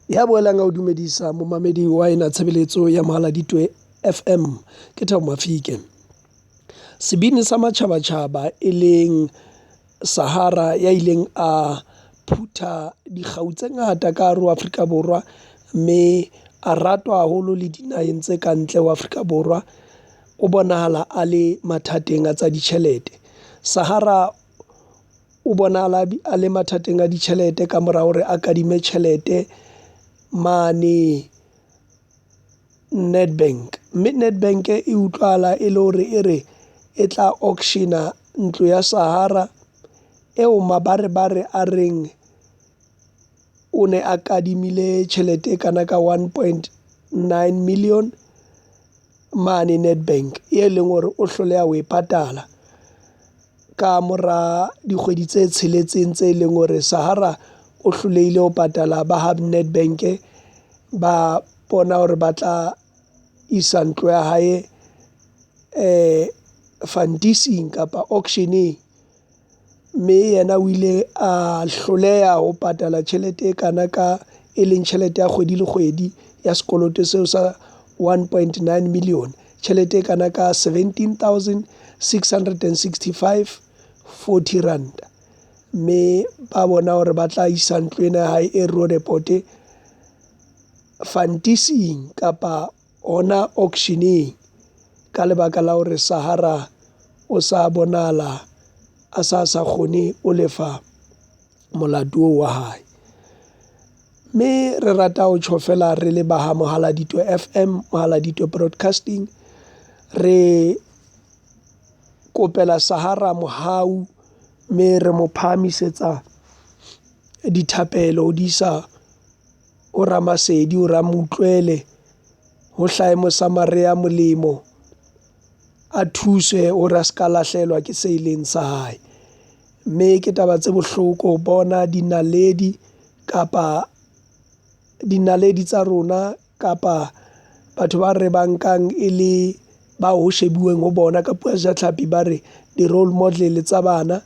Ya boelang a o dumedisa momamedi wa ena tshebeletso ya Mohaladitwe FM ke Thabo Mafike. Sebini sa matjhaba-tjhaba e leng Sahara ya ileng a phutha dikgau tse ngata ka hare ho Afrika Borwa. Mme a ratwa haholo le dinaheng tse kantle ho Afrika Borwa. O bonahala a le mathateng a tsa ditjhelete. Sahara o bonahala a le mathateng a ditjhelete kamora hore a kadime tjhelete mane Nedbank. Mme Nedbank e utlwahala e le hore e re e tla auction-a ntlo ya Sahara eo mabarebare a reng o ne a kadimile tjhelete e kana ka 1.9 million mane Nedbank. E leng hore o hloleha ho e patala kamora dikgwedi tse tsheletseng tse leng hore Sahara o hlolehile ho patala ba ha Nedbank-e ba bona hore ba tla isa ntlo ya hae fantising kapa auction-eng. Mme yena o ile a hloleha ho patala tjhelete e kana ka e leng tjhelete ya kgwedi le kgwedi ya sekoloto seo sa 1.9 million. Tjhelete e kana ka 17,665.40 ranta. Mme ba bona hore ba tla isa ntlo ena ya hae e Roodepoort-e fantising kapa hona auction-eng. Ka lebaka la hore Sahara o sa bonahala a sa sa kgone ho lefa molato oo wa hae. Mme re rata ho tjho feela re le ba ha Mohaladitwe FM, Mohaladitwe Broadcasting. Re kopela Sahara mohau mme re mo phahamisetsa dithapelo ho di isa ho Ramasedi hore a mo utlwele. Ho hlahe Mosamaria a molemo a thuswe hore a ska lahlehelwa ke se leng sa hae. Mme ke taba tse bohloko ho bona dinaledi kapa dinaledi tsa rona kapa batho ba re ba nkang e le bao ho shebuweng ho bona ka puo ya sejatlhapi ba re di-role model tsa bana.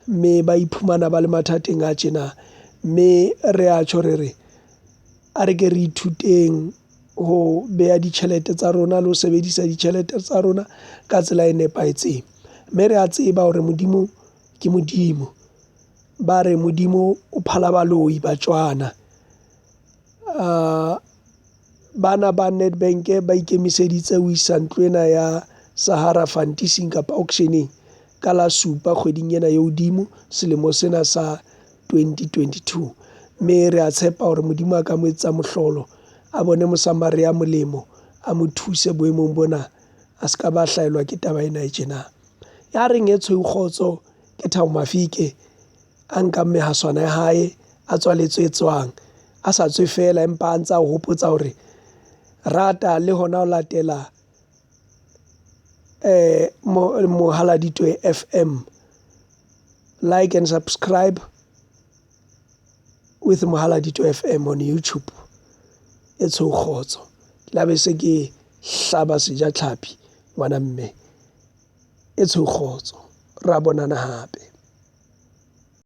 Mme ba iphumana ba le mathateng a tjena. Mme re a tjho re re a re ke re ithuteng ho beha ditjhelete tsa rona le ho sebedisa ditjhelete tsa rona ka tsela e nepahetseng. Mme re a tseba hore Modimo ke Modimo. Ba re Modimo o phala baloi Batswana. Bana ba Nedbank ba ikemiseditse ho isa ntlo ena ya Sahara fantising kapa auction-eng ka la supa kgweding ena e hodimo selemo sena sa 2022. Mme re a tshepa hore Modimo a ka mo etsetsa mohlolo, a bone Mosamaria molemo a mo thuse boemong bona, a ska ba hlahelwa ke taba ena e tjena. Ya reng e tshweu kgotso ke Thabo Mafike a nkang mehaswane ya hae a tswaletswe e tswang. A sa tswe feela empa a ntsa o hopotsa hore rata le hona ho latela Mohaladitwe FM. Like and subscribe with Mohaladitwe FM on YouTube. E tshweu kgotso. La be se ke hlaba sejatlhapi ngwana mme. E tshweu kgotso. Ra bonana hape.